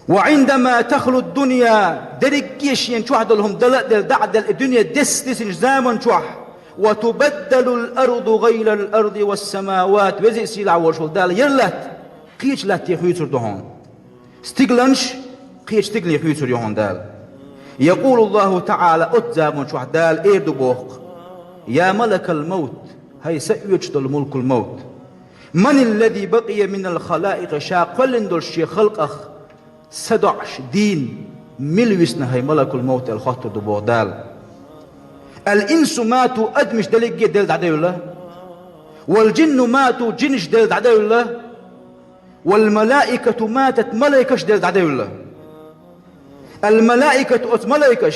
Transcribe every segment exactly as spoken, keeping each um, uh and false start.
وعندما تخلو الدنيا, дерриге шена чохь долу хӀума дала а делла, дӀа а делла, и дуьне дес дисинчу заман чохь, وتبدل الأرض غير الأرض والسماوات, Веза а, Сийлахь а волуш волу Дала яра латта, кхечу латте хуьйцур ду хьуна. Стигланаш кхечу стиглане хуьйцур ю хьуна Дала. يقول الله تعالى, оцу заман чохь Дала эр ду боху: يا ملك الموت, хӀай са оьцуш долу мулкул-мовт. من الذي بقي من الخلائق, ша кхоьллина долуш шен халкъах са доӀуш дийна мила висна, хӀай малакул-мовт, аьлла хоттур ду боху Дала. الإنس ماتوا, адамаш дерриге а делла дӀадевлла. والجن ماتوا, жинаш делла дӀадевлла. والملائكة ماتت, малайкаш делла дӀадевлла. الملائكة, оцу малайкаш,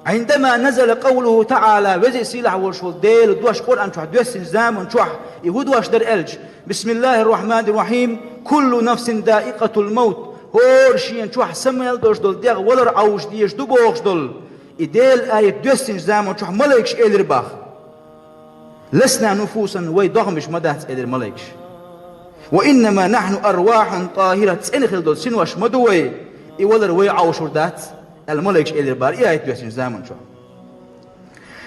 عندما نزل قوله تعالى, Веза а, Сийлахь а волуш волу Делан дош Къуръан чохь доьссинчу заман чохь, и хӀун дош дара аьлча: بسم الله الرحمن الرحيم، كل نفس ذائقة الموت, хӀора шена чохь са мел долуш долу дегӀ валар Ӏовжуш дезаш ду бохуш долу и Делан аят доьссинчу заман чохь малайкаш элира боху: لسنا نفوسا, вай догӀмаш ма дац, элира малайкаш. وإنما نحن أرواح طاهرة, цӀена хилла долу синош ма ду вай, и валар вай Ӏовшур дац, аьлла малайкаш элира боху и аят доьссинчу заман чохь.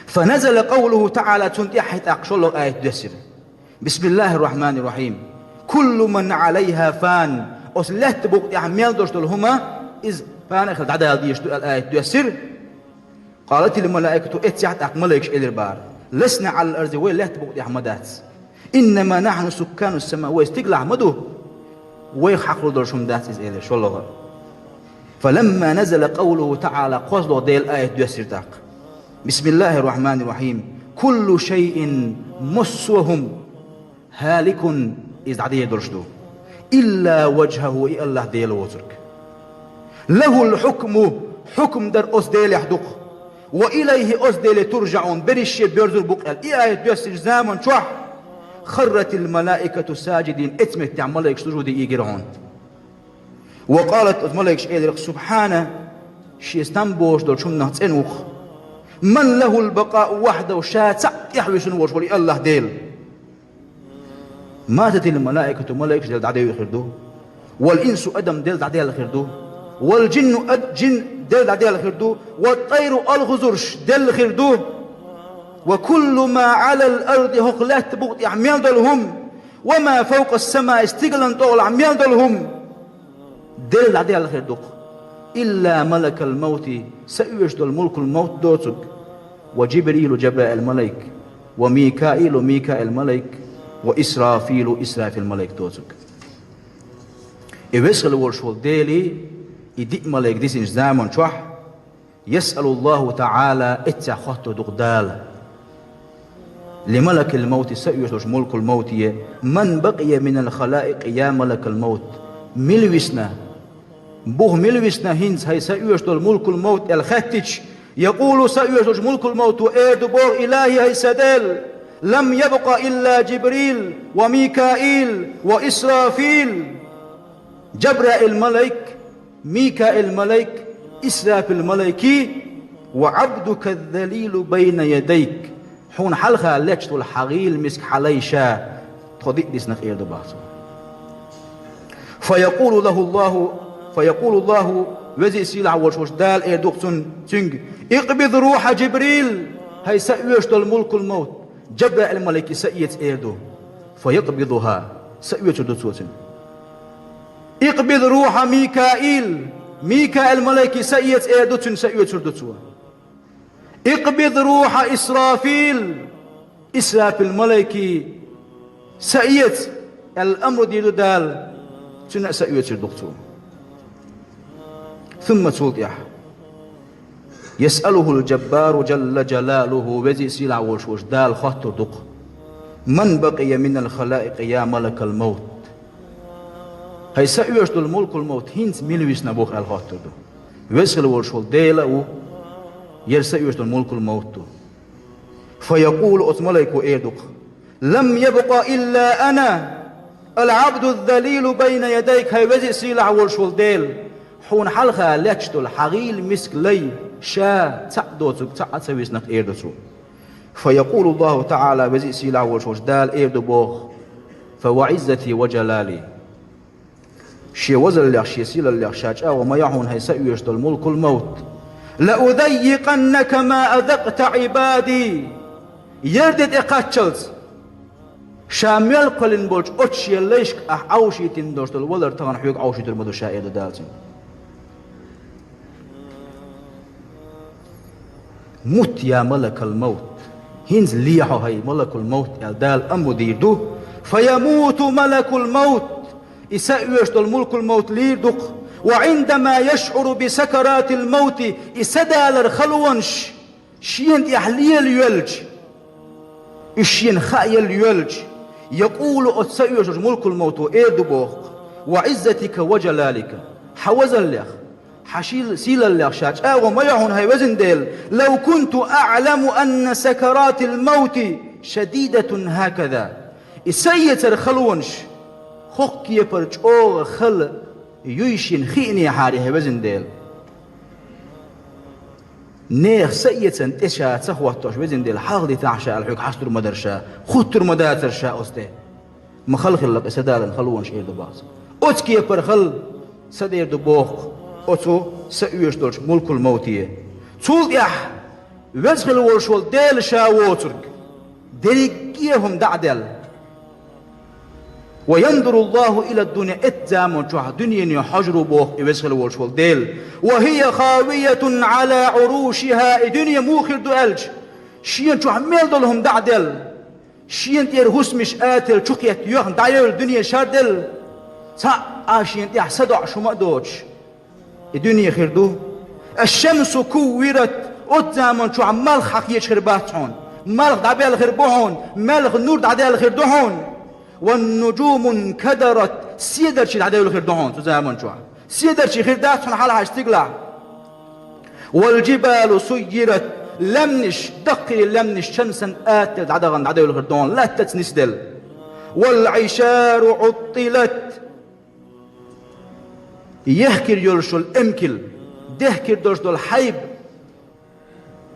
فنزل قوله تعالى, цунна тӀаьхьа тӀаккха шолгӀа аят доьссира: بسم الله الرحمن الرحيم، كل من عليها فان, оцу лаьттан букъа тӀехь мел долуш долу хӀума, иза фана а хилла дӀадала дезаш ду, аьлла аят доьссира. قالت الملائكة, эццехь тӀаккха малайкаш элира боху: لسنا على الأرض, вай лаьттан букъа тӀехь ма дац. إنما نحن سكان السماء, вай стиглахь ма ду, вайх хьакхалур долуш хӀума дац иза, элира шолгӀа. فلما نزل قوله تعالى, кхозлагӀа Делан аят доьссира тӀаккха: بسم الله الرحمن الرحيم، كل شيء, массо а хӀума, هالك, иза дӀадер долуш ду, إلا وجهه, и АллахӀ Дела воцург. له الحكم, хьукам дар оцу Делехь ду-кх. وإليه, оцу Деле, ترجعون, берриш а боьрзур бу-кх, аьлла и аят доьссинчу заман чохь, خرت الملائكة ساجدين, эцу меттехь малайкаш сужуде ийгира хьуна. وقالت, оцу малайкаша элира-кх: سبحانه, шен стам бохуш долчу хӀуманах цӀена ву-кх. من له البقاء وحده, ша цхьаъ тӀехь висина волуш волу и АллахӀ Дела. ماتت الملائكة, малайкаш делла дӀадевлла хир ду. والإنس, адам делла дӀадаьлла хир ду. والجن, ад-, жин делла дӀадаьлла хир ду. والطير, алхазурш делла хир ду. وكل ما على الأرض, хӀокху лаьттан букъа тӀехь мел долу хӀума, وما فوق السماء, стиглан тӀехула мел долу хӀума, делла дӀадаьлла хир ду-кх. إلا ملك الموت, са оьшуш долу мулкул-мовт доцург. وجبريل, Жабраил-малайк. وميكائيل, Микаил-малайк. وإسرافيل, Исрафил-малайк доцург. И веза хилла волуш волу Дела и диъ малайк дисинчу заман чохь, يسأل الله تعالى, эццехь хоттур ду-кх Дала: لملك الموت, са оьшуш долчу мулкул-мовте: من بقي من الخلائق يا ملك الموت؟ Мила висна? Бух мила висна хӀинца, хӀай са оьшуш долу мулкул-мовт? аьлла хаьттича, يقول, са оьшуш долчу мулкул-мовто эр ду боху: إلهي, хӀай сан Дела, لم يبق إلا جبريل وميكائيل وإسرافيل. Жабраил-малайк, Микаил-малайк, Исрафил-малайкий, وعبدك الذليل بين يديك. Хьуна хьалха лаьтташ долу хьан гӀийла миска, хьан лай ша тхо диъ дисна, эр ду боху цо. فيقول له الله, فيقول الله, Веза а, Сийлахь а волуш волчу Дала эр ду-кх цунна, цуьнга: اقبض روح جبريل, хӀай са оьшуш долу мулкул-мовт, Жабраил-малайкий са эца, эр ду. فيقبضها, са оьцур ду цо цуьнан. اقبض روح ميكائيل, Микаил-малайкий са эца, эр ду цуьнан, са оьцур ду цо. اقبض روح إسرافيل, Исрафил-малайкий са эца, аьлла амру дийр ду Дала, цуьнан а са оьцур ду-кх цо. ثم, цул тӀаьхьа, يسأله الجبار جل جلاله, Веза а, Сийлахь а волуш волчу Дала хоттур ду-кх: من بقي من الخلائق يا ملك الموت؟ ХӀай са оьшуш долу мулкул-мовт, хӀинца мила висна бух, аьлла хоттур ду. Веза хилла волуш волу Дела а ву, яра са оьшуш долу мулкул-мовт ду. فيقول, оцу малайко эр ду-кх: لم يبق إلا أنا العبد الذليل بين يديك, хӀай Веза а, Сийлахь а волуш волу Дела, хьуна хьалха лаьтташ долу хьан гӀийла миска, лай ша цхьаъ доцург цхьаъ а ца висна-кх, эр ду цо. فيقول الله تعالى, Веза а, Сийлахь а волуш волчу Дала эр ду боху: فوعزتي وجلالي, Шен вазаллех, шен сийлаллех ша чӀагӀо ма йо хьуна, хӀай са оьшуш долу мулкул-мавт. «لأضيقن كما أضقت عبادي». Ер де тӀе кхаччалц ша мел кхоьллина болчу оцу шен лайшка ахь Ӏовшийтина долуш долу валар тахана хьоьга Ӏовшуьйтур ма ду ша, эр ду Дала цуьнга. «مت يا ملك الموت». ХӀинца ле хьо, хӀай малакул-мавт, аьлла Дала амру дийр ду. «فيموت ملك الموت». И са оьшуш долу мулкул-мавт лийр ду-кх. «وعندما يشعر بسكرات الموت», и са далар халонаш шена тӀехь лела йоьлча, уьш шена хаа елла йоьлча, «يقول», оцу са оьшурчу мулкул-мавто эр ду боху-кх: «وعزتك وجلالك», хьан вазаллех, хьан шил-, сийлаллех ша чӀагӀо ма йо хьуна, хӀай везан Дела, «لو كنت أعلم أن سكرات الموت شديدة هكذا». И са эцар халонаш хӀокху кепара чӀогӀа хала юй шена хиънехьара, хӀай везан Дела. Нехан са эцарна тӀе ша ца хӀоттош, везан Дела, хьалха дитахь ша аьлла, хьоьга хьастур ма дара ша, хуттур ма дацара ша оцу тӀе. Ма хала хилла-кх и са далар халонаш, эр ду боху-кх. Оцу кепара хала са дер ду боху-кх оцу са оьшуш долчу мулкул-мавте. Цул тӀаьхьа веза хила волуш волу Дела ша воцург дерриге а хӀума дӀа а даьлла. «وينظر الله إلى الدنيا», эцу заман чохь дуьнене хьожур ву боху и веза хила волуш волу Дела. «وهي خاوية على عروشها», и дуьне муха хир ду аьлча, шена чохь мел долу хӀума дӀа а даьлла, шена тӀера хӀусамаш, ател чукхетта, йоьхна дӀайевлла дуьне шарделла, цхьа а шена тӀехь садоӀуш хӀума а доцуш, и дуьне хир ду. «الشمس كورت», оцу заман чохь малх хьан кхеча хир бац хьуна, малх дӀабелла хир бу хьуна, малх нур дӀадаьлла хир ду хьуна. «والنجوم انكدرت», седарчий дӀадевлла хир ду хьуна цу заман чохь. Седарчий хир дац хьуна хьалхахь стигалахь. «والجبال سيرت», лаьмнаш, даккхий лаьмнаш чан санна ател дӀадахана дӀадевлла хир ду хьуна, латтаца нисделла. «والعشار عطلت», ехкира йолуш йолу эмкал, дехкира долуш долу хьайба,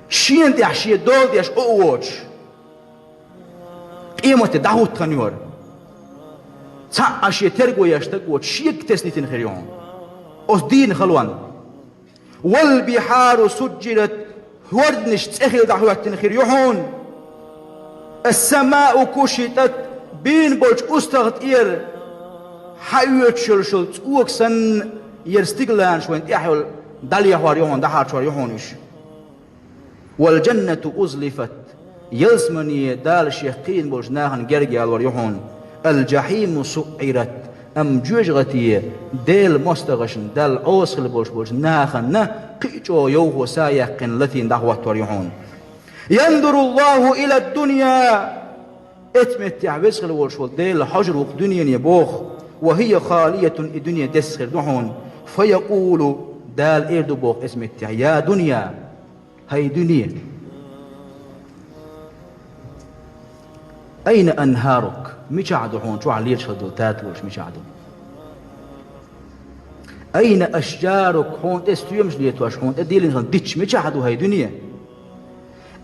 шена тӀехь шен дола деш а воцуш, къематде дӀахӀутту хан йора. Цхьа а шен терго еш стаг воцуш, шега теснитина хир ю хьуна оцу дийнан халонна. «والبحار سجرت», хӀорданаш цӀе хилла дӀахӀоьттина хир ю хьуна. «السماء كشطت», бийна болчу устагӀа тӀера хьаоьцуш йолуш йолу цӀока санна, яра стигаланаш вайн тӀехь йолу дӀалехьор ю хьуна, дӀахьарчор ю хьуна уьш. «والجنة أزلفت», ялсамане Дала шех кхийна болчу нахана герга ялор ю хьуна. «الجحيم سعرت», амма жоьжахате Делан мостагӀашна, Далла Ӏоса хила болуш болчу нахана кхин а чӀогӀа йовхо са яьккхина латийна дӀахӀоттор ю хьуна. «ينظر الله إلى الدنيا», эцу меттехь веза хила волуш волу Дела хьожур ву-кх дуьнене боху, «وهي خالية», и дуьне десса хир ду хьуна. «فيقول», Дала эр ду боху эцу меттехь: «يا دنيا», хӀай дуьне, «أين أنهارك», мичахь ду хьуна чохь леташ хила долу татолаш, мичахь ду? «أين أشجارك», хьуна тӀе стоьмаш летош, хьуна тӀе дийлина хила дитча мичахь ду, хӀай дуьне?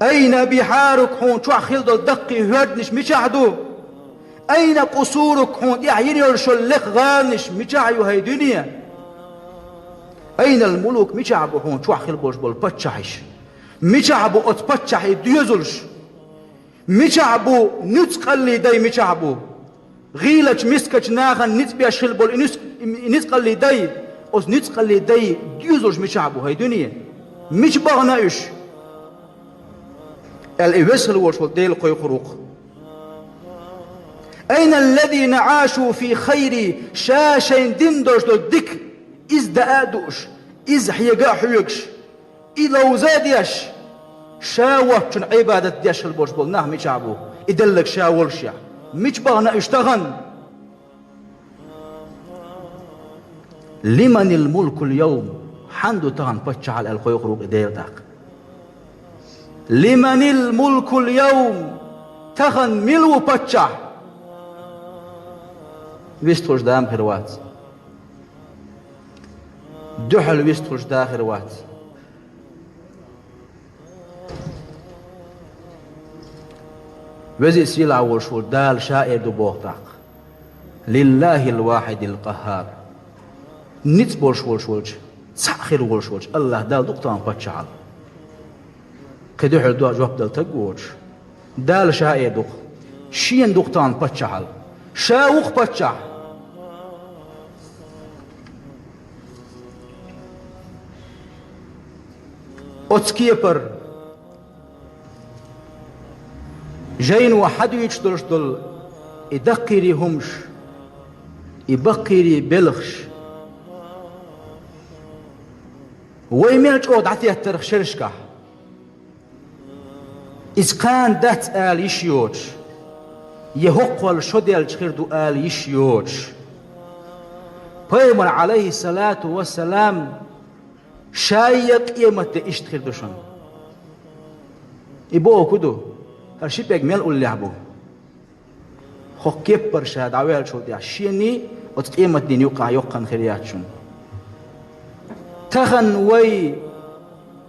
«أين بحارك», хьуна чохь хила долу даккхий хӀорданаш мичахь ду? «أين قصورك», хьуна тӀехь йина йолуш йолу лекха гӀаланаш мичахь ю, хӀай дуьне? «أين الملوك», мичахь бу хьуна чохь хила болуш болу паччахьаш? Мичахь бу оцу паччахьийн доьзалш? Мичахь бу нуьцкъаллийн дай, мичахь бу? ГӀийлачу, мискачу нахана ницкъ беш хила болу и нуьц-, и ницкъаллийн дай, оцу ницкъаллийн дай доьзалш мичахь бу, хӀай дуьне? Мича бахана уьш? Аьлла, и веза хила волуш волу Дела кхойкхур ву-кх. «أين الذين عاشوا في خيري», ша шайна дина долуш долу дика, иза даа а дууш, иза хьега а хьоьгуш, и ловза а деш, ша воцчунна Ӏибадат деш хила болуш болу нах мичахь бу, и деллаг ша волушшехь? Мича бахана уьш тахана? «لمن الملك اليوم», хьан ду тахана паччахьалла аьлла кхойкхур ву-кх и Дела тӀаккха. «لمن الملك اليوم», тахана мила ву паччахь? Вистхуьлуш да-м хир вац. Дуьхьал вистхуьлуш да хир вац. Веза а сийлахь а волуш волу Дала ша эр ду боху тӀаккха: «لله الواحد القهار». Ницкъ болуш волуш волчу, цхьаъ хир волуш волчу АллахӀ Дала ду-кх тахана паччахьалла. Кхин дуьхьал дош жоп дала таг воцуш. Дала Ша а ду-кх. Шена ду-кх тахана паччахьалла. Ша ву-кх паччахь. Оцу кепара жайно хьадуьйцуш долуш долу и даккхийрий хӀумаш, и баккхийрий белхаш, вай мел чӀогӀа дӀатеттарх шерашкахь. Иза кхана дац ала йиш йоцуш, я хӀокхул шо делча хир ду ала йиш йоцуш. Пайхамар, Ӏалайхиссалату вассалам, Шайя къематде иштта хир ду шуна. И бохург хӀун ду? ХӀара ши пӀелг мел уллехь бу? ХӀокху кепара ша дӀаваьллачул тӀаьхьа шений оцу къематдийнан юккъахь йоккхана хир яц шуна. Тахана вай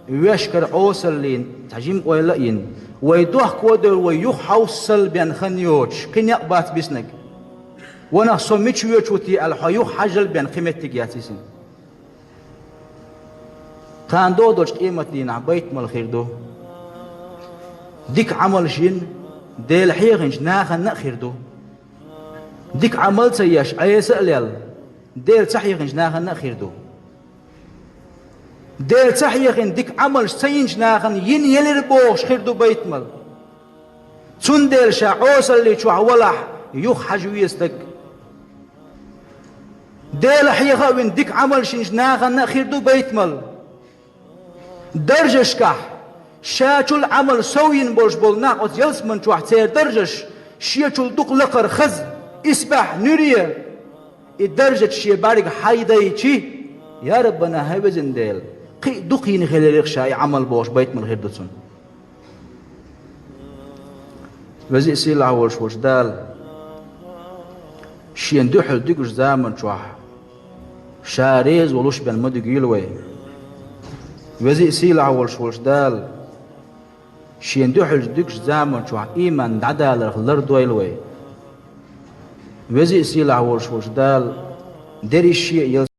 вешкара Ӏесаллин цхьа жима ойла а йина, вай дохко а девлла, вай юха хьовсал бен хан йоцуш, кхин некъ бац биснарг. Ванах, со мича воьдуш ву те аьлла, хьо юха хьажал бен кхин меттиг яц йисина. Кхана догӀу долчу къематдийнахь байтамал хир ду. Дика Ӏамалш йина, Дела хьехинчу нахана а хир ду. Дика Ӏамал ца еш, Ӏеса а лелла, Дела ца хьехинчу нахана а хир ду. Дела ца хьехина дика Ӏамалш ца йинчу нахана йина елира бохуш хир ду байтамал. Цундела ша Ӏесалли чохь валахь, юха хьажа веза стаг. Дела хьеха а вина дика Ӏамалш йинчу нахана а хир ду байтамал. Даржашкахь шачул Ӏамал сов йина болуш болу нах оцу ялсаман чохь церан даржаш шечул дукха лакхара хаза, исбаьхьа нуьре. И даржаш шен бӀаьрга хьайдайчи, я Раббана, хӀай везан Дела, кхин а дукха йина хиларх ша и Ӏамал бохуш байтамал хир ду цунна. Веза а сийлахь волуш волчу Дала Шена дуьхьал дуьгучу заман чохь Ша реза волуш бен ма дуьгийла вай. Веза а сийлахь волуш волчу Дала Шена дуьхьал дуьгучу заман чохь ийман дӀадаларх лардойла вай. Веза а сийлахь волуш волчу Дала дерриш Шен а